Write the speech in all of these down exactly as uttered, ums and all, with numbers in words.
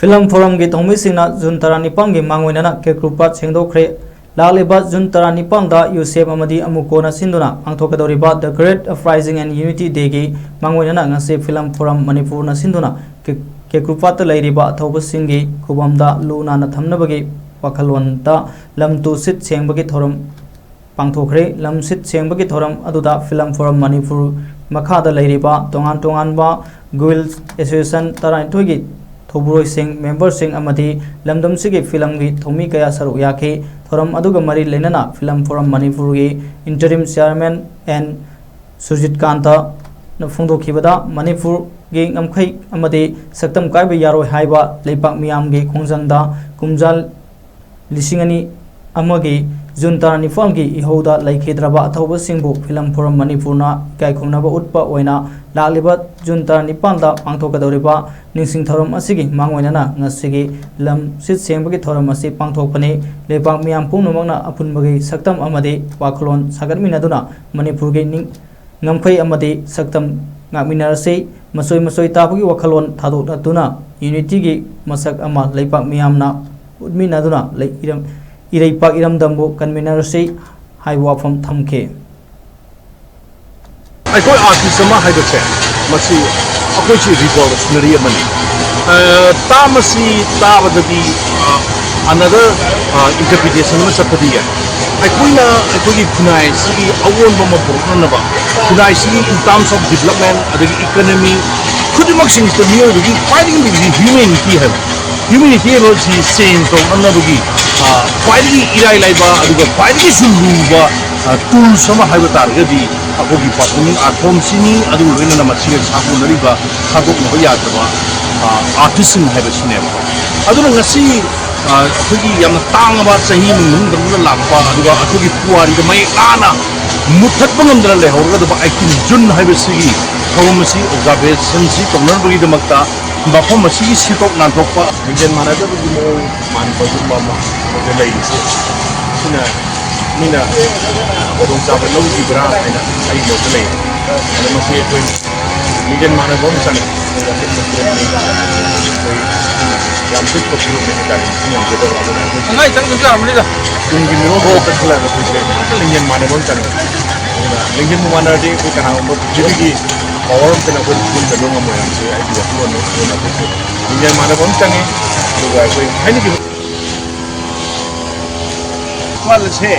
Film ꯐꯣꯔꯝꯒꯤ ꯊꯧꯃꯤꯁꯤꯡꯅ June ꯇꯔꯥꯅꯤꯄꯥꯟꯒꯤ ꯃꯥꯡꯑꯣꯏꯅꯅ ꯀꯦꯀ꯭ꯔꯨꯄꯥꯠ ꯁꯦꯡꯗꯣꯛꯈ꯭ꯔꯦ꯫ ꯂꯥꯛꯂꯤꯕ June ꯇꯔꯥꯅꯤꯄꯥꯟꯗ ꯌꯨꯁꯦꯞ ꯑꯃꯗꯤ ꯑꯃꯨꯀꯣꯅ ꯁꯤꯟꯗꯨꯅ ꯄꯥꯡꯊꯣꯛꯀꯗꯧꯔꯤꯕ The Great Uprising and Unity Dayꯒꯤ ꯃꯥꯡꯑꯣꯏꯅꯅ ꯉꯁꯤ ꯐꯤꯂꯝ ꯐꯣꯔꯝ ꯃꯅꯤꯄꯨꯔꯅ ꯁꯤꯟꯗꯨꯅ ꯀꯦ-, ꯀꯦꯀ꯭ꯔꯨꯄꯥꯠꯇ ꯂꯩꯔꯤꯕ ꯑꯊꯧꯕꯁꯤꯡꯒꯤ ꯈꯨꯕꯝꯗ ꯂꯨ ꯅꯥꯟꯅ ꯊꯝꯅꯕꯒꯤ ꯋꯥꯈꯜꯂꯣꯟꯗ ꯂꯝ ꯇꯨ ꯁꯤꯠ ꯁꯦꯡꯕꯒꯤ ꯊꯧꯔꯝ ꯄꯥꯡꯊꯣꯛꯈ꯭ꯔꯦ꯫ ꯂꯝ ꯁꯤꯠ ꯁꯦꯡꯕꯒꯤ ꯊꯧꯔꯝ ꯑꯗꯨꯗ ꯐꯤꯂꯝ ꯐꯣꯔꯝ ꯃꯅꯤꯄꯨꯔ ꯃꯈꯥꯗ ꯂꯩꯔꯤꯕ ꯇꯣꯉꯥꯟ ꯇꯣꯉꯥꯟꯕ Guild Association ꯇꯔꯥꯅꯤꯊꯣꯏꯒꯤ ꯊꯧꯕꯨꯔꯣꯏꯁꯤꯡ, ꯃꯦꯝꯕꯔꯁꯤꯡ ꯑꯃꯗꯤ ꯂꯝꯗꯝꯁꯤꯒꯤ ꯐꯤꯂꯝꯒꯤ ꯊꯧꯃꯤ ꯀꯌꯥ ꯁꯔꯨꯛ ꯌꯥꯈꯤ꯫ ꯊꯧꯔꯝ ꯑꯗꯨꯒ ꯃꯔꯤ ꯂꯩꯅꯅ ꯐꯤꯂꯝ ꯐꯣꯔꯝ ꯃꯅꯤꯄꯨꯔꯒꯤ Interim Chairman N ꯁꯨꯖꯤꯠ ꯀꯥꯟꯇꯅ ꯐꯣꯡꯗꯣꯛꯈꯤꯕꯗ, ꯃꯅꯤꯄꯨꯔꯒꯤ ꯉꯝꯈꯩ ꯑꯃꯗꯤ ꯁꯛꯇꯝ ꯀꯥꯏꯕ ꯌꯥꯔꯣꯏ ꯍꯥꯏꯕ ꯂꯩꯄꯥꯛ ꯃꯤꯌꯥꯝꯒꯤ ꯈꯣꯡꯖꯪꯗ ꯀꯨꯝꯖꯥ ꯂꯤꯁꯤꯡ ꯑꯅꯤ ꯑꯃꯒꯤ ꯖꯨꯟ ꯇꯔꯥꯅꯤꯄꯥꯟꯒꯤ ꯏꯍꯧꯗ ꯂꯩꯈꯤꯗ꯭ꯔꯕ ꯑꯊꯧꯕꯁꯤꯡꯕꯨ ꯐꯤꯂꯝ ꯐꯣꯔꯝ ꯃꯅꯤꯄꯨꯔꯅ ꯏꯀꯥꯏ ꯈꯨꯝꯅꯕ ꯎꯠꯄ ꯑꯣꯏꯅ ꯂꯥꯛꯂꯤꯕ ꯖꯨꯟ ꯇꯔꯥꯅꯤꯄꯥꯟꯗ ꯄꯥꯡꯊꯣꯛꯀꯗꯧꯔꯤꯕ ꯅꯤꯡꯁꯤꯡ ꯊꯧꯔꯝ ꯑꯁꯤꯒꯤ ꯃꯥꯡꯑꯣꯏꯅꯅ ꯉꯁꯤꯒꯤ ꯂꯝ ꯁꯤꯠ ꯁꯦꯡꯕꯒꯤ ꯊꯧꯔꯝ ꯑꯁꯤ ꯄꯥꯡꯊꯣꯛꯄꯅꯤ꯫ ꯂꯩꯄꯥꯛ ꯃꯤꯌꯥꯝ ꯄꯨꯝꯅꯃꯛꯅ ꯑꯄꯨꯟꯕꯒꯤ ꯁꯛꯇꯝ ꯑꯃꯗꯤ ꯋꯥꯈꯜꯂꯣꯟ ꯁꯥꯒꯠꯃꯤꯟꯅꯗꯨꯅ ꯃꯅꯤꯄꯨꯔꯒꯤ ꯅꯤꯡ-, ꯉꯝꯈꯩ ꯑꯃꯗꯤ ꯁꯛꯇꯝ ꯉꯥꯛꯃꯤꯟꯅꯔꯁꯤ꯫ ꯃꯆꯣꯏ ꯃꯆꯣꯏ ꯇꯥꯕꯒꯤ ꯋꯥꯈꯜꯂꯣꯟ ꯊꯥꯗꯣꯛꯅꯗꯨꯅ Unityꯒꯤ ꯃꯁꯛ ꯑꯃ ꯂꯩꯄꯥꯛ ꯃꯤꯌꯥꯝꯅ ꯎꯠꯃꯤꯟꯅꯗꯨꯅ ꯂꯩ-, ꯏꯔꯝ-, ꯏꯔꯩꯄꯥꯛ ꯏꯔꯝꯗꯝꯕꯨ ꯀꯟꯃꯤꯟꯅꯔꯁꯤ ꯍꯥꯏꯕ ꯋꯥꯐꯝ ꯊꯝꯈꯤ꯫ ꯑꯩꯈꯣꯏ ꯑꯥꯔꯇꯤꯁ ꯑꯃ ꯍꯥꯏꯕꯁꯦ, ꯃꯁꯤ ꯑꯩꯈꯣꯏꯁꯤ ꯔꯤꯚꯣꯂꯨꯁꯅꯔꯤ ꯑꯃꯅꯤ꯫ ꯑ, ꯇꯥꯝ ꯑꯁꯤ ꯇꯥꯕꯗꯗꯤ, ꯑ, another, ꯑ, interpretation ꯑꯃ ꯆꯠꯄꯗꯤ ꯌꯥꯏ꯫ ꯑꯩꯈꯣꯏꯅ ꯑꯩꯈꯣꯏꯒꯤ ꯈꯨꯟꯅꯥꯏ ꯑꯁꯤꯒꯤ ꯑꯑꯣꯟꯕ ꯑꯃ ꯄꯨꯔꯛꯅꯅꯕ, ꯈꯨꯟꯅꯥꯏ ꯑꯁꯤꯒꯤ in terms of development, ꯑꯗꯒꯤ economy, ꯈꯨꯗꯤꯡꯃꯛꯁꯤꯡꯁꯤꯗ ꯃꯤꯑꯣꯏꯕꯒꯤ ꯈ꯭ꯋꯥꯏꯗꯒꯤ ꯂꯨꯔꯤꯁꯤ humanity ꯍꯥꯏꯕ꯫ Humanity ꯍꯥꯏꯕꯁꯤ change ꯇꯧꯅꯅꯕꯒꯤ, ꯑ, ꯈ꯭ꯋꯥꯏꯗꯒꯤ ꯏꯔꯥꯏ ꯂꯥꯏꯕ ꯑꯗꯨꯒ ꯈ꯭ꯋꯥꯏꯗꯒꯤꯁꯨ ꯂꯨꯕ, ꯑ, tools ꯑꯃ ꯍꯥꯏꯕ ꯇꯥꯔꯒꯗꯤ ꯑꯩꯈꯣꯏꯒꯤ performing art form ꯁꯤꯅꯤ, ꯑꯗꯨꯒ ꯂꯣꯏꯅꯅ ꯃꯁꯤꯒ ꯁꯥꯒꯣꯟꯅꯔꯤꯕ ꯈꯥꯏꯗꯣꯛꯅꯕ ꯌꯥꯗ꯭ꯔꯕ, ꯑ, artist ꯁꯤꯡ ꯍꯥꯏꯕꯁꯤꯅꯦꯕ꯫ ꯑꯗꯨꯅ ꯉꯁꯤ, ꯑ, ꯑꯩꯈꯣꯏꯒꯤ ꯌꯥꯝꯅ ꯇꯥꯡꯉꯕ ꯆꯍꯤ ꯑꯃꯒꯤ ꯃꯅꯨꯡꯗ ꯂꯥꯛꯄ, ꯑꯗꯨꯒ ꯑꯩꯈꯣꯏꯒꯤ ꯄꯨꯋꯥꯔꯤꯗ ꯃꯌꯦꯛ ꯂꯥꯅ ꯃꯨꯠꯊꯠꯄ ꯉꯝꯗꯅ ꯂꯩꯍꯧꯔꯒꯗꯕ eighteen June ꯍꯥꯏꯕꯁꯤꯒꯤ ꯊꯧꯔꯝ ꯑꯁꯤ, observation ꯁꯤ ꯇꯧꯅꯅꯕꯒꯤꯗꯃꯛꯇ ꯃꯐꯝ ꯑꯁꯤꯒꯤ ꯁꯤꯠꯇꯣꯛ ꯅꯥꯟꯊꯣꯛꯄ, ꯂꯤꯡꯖꯦꯜ ꯃꯥꯟꯅꯗꯕꯒꯤ ꯃꯑꯣꯡ ꯃꯥꯟꯕꯒꯨꯝꯕ ꯑꯃ ꯑꯩꯈꯣꯏꯗ ꯂꯩꯔꯤꯁꯦ, ꯁꯤꯅ ꯃꯤꯅ ꯈꯨꯗꯣꯡꯆꯥꯕ ꯂꯧꯈꯤꯕ꯭ꯔꯥ ꯍꯥꯏꯅ ꯑꯩꯒꯤ ꯃꯣꯠꯇ ꯂꯩ꯫ ꯑꯗꯣ ꯃꯁꯤ ꯑꯩꯈꯣꯏ ꯂꯤꯡꯖꯦꯜ ꯃꯥꯟꯅꯕ ꯑꯃ ꯆꯪꯉꯤ꯫ ꯑꯩꯈꯣꯏ ꯑꯄꯤꯛꯄ ꯐꯤꯂꯝꯅꯤ꯫ ꯑꯩꯈꯣꯏ ꯁꯔꯨꯛꯅꯦ ꯍꯥꯏꯇꯥꯔꯦ, ꯁꯤ ꯉꯝꯖꯗꯕ꯫ ꯑꯗꯨꯅ ꯑꯩꯈꯣꯏ ꯑꯉꯥꯡ ꯆꯪꯗꯕꯁꯨ ꯌꯥꯔꯝꯃꯅꯤꯗ꯫ ꯇꯨꯡꯒꯤ ꯃꯤꯔꯣꯜ ꯍꯧꯔꯛꯄ ꯈꯜꯂꯒ ꯑꯩꯈꯣꯏꯁꯦ ꯐꯖꯅ ꯂꯤꯡꯖꯦꯜ ꯃꯥꯟꯅꯕ ꯑꯃ ꯆꯪꯉꯦ꯫ ꯑꯗꯨꯅ ꯂꯤꯡꯖꯦꯜ ꯃꯥꯟꯅꯔꯗꯤ ꯑꯩꯈꯣꯏ ꯀꯅꯥꯒꯨꯝꯕ ꯄ꯭ꯔꯤꯊꯤꯕꯤꯒꯤ ꯄꯋꯥꯔ ꯑꯝꯇꯅ ꯑꯩꯈꯣꯏ ꯐꯤꯕꯝ ꯆꯟꯕ ꯉꯝꯃꯣꯏ ꯍꯥꯏꯕꯁꯦ ꯑꯩꯒꯤ ꯋꯥꯈꯜꯂꯣꯟꯅꯤ꯫ ꯑꯗꯨꯅ ꯑꯩꯈꯣꯏꯁꯦ ꯂꯤꯡꯖꯦꯜ ꯃꯥꯟꯅꯕ ꯑꯃ ꯆꯪꯉꯤ꯫ ꯑꯗꯨꯒ ꯑꯩꯈꯣꯏ ꯍꯥꯏꯅꯈꯤꯕ ꯋꯥꯈꯜꯁꯦ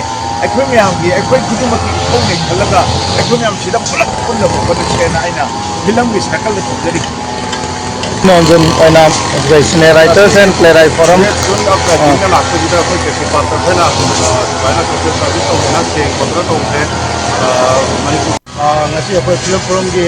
ꯑꯩꯈꯣꯏ ꯃꯌꯥꯝꯒꯤ, ꯑꯩꯈꯣꯏ ꯈꯨꯗꯤꯡꯃꯛꯀꯤ ꯏꯊꯧꯅꯦ ꯈꯜꯂꯒ ꯑꯩꯈꯣꯏ ꯃꯌꯥꯝ ꯁꯤꯗ ꯄꯨꯂꯞ ꯄꯨꯟꯅ ꯍꯣꯠꯅꯁꯦꯅ ꯑꯩꯅ ꯐꯤꯂꯝꯒꯤ ꯁꯥꯔꯀꯜꯗ ꯊꯝꯖꯔꯤ꯫ ꯅꯣꯡꯖꯨꯝ ꯑꯣꯏꯅ ꯑꯩꯈꯣꯏ ꯁꯤꯅꯦ ꯔꯥꯏꯇꯔꯁ ꯑꯦꯟ ꯄ꯭ꯂꯦ ꯔꯥꯏꯠ ꯐꯣꯔꯝ꯫ ꯁꯨꯝ ꯑ, ꯑ, ꯀꯛꯆꯤꯡꯗ ꯂꯥꯛꯄꯁꯤꯗ ꯑꯩꯈꯣꯏ ꯀꯦꯁꯤ ꯄꯥꯔꯛꯇ ꯑꯩꯈꯣꯏꯅ, ꯑ, ꯑꯗꯨꯃꯥꯏꯅ ꯁꯣꯁꯦꯜ ꯁꯥꯔꯚꯤꯁ ꯇꯧꯗꯅ ꯁꯦꯡ ꯈꯣꯠꯇꯅ ꯇꯧꯕꯁꯦ, ꯑ, ꯃꯅꯤꯄꯨꯔ, ꯑ, ꯉꯁꯤ ꯑꯩꯈꯣꯏ ꯐꯤꯂꯝ ꯐꯣꯔꯝꯒꯤ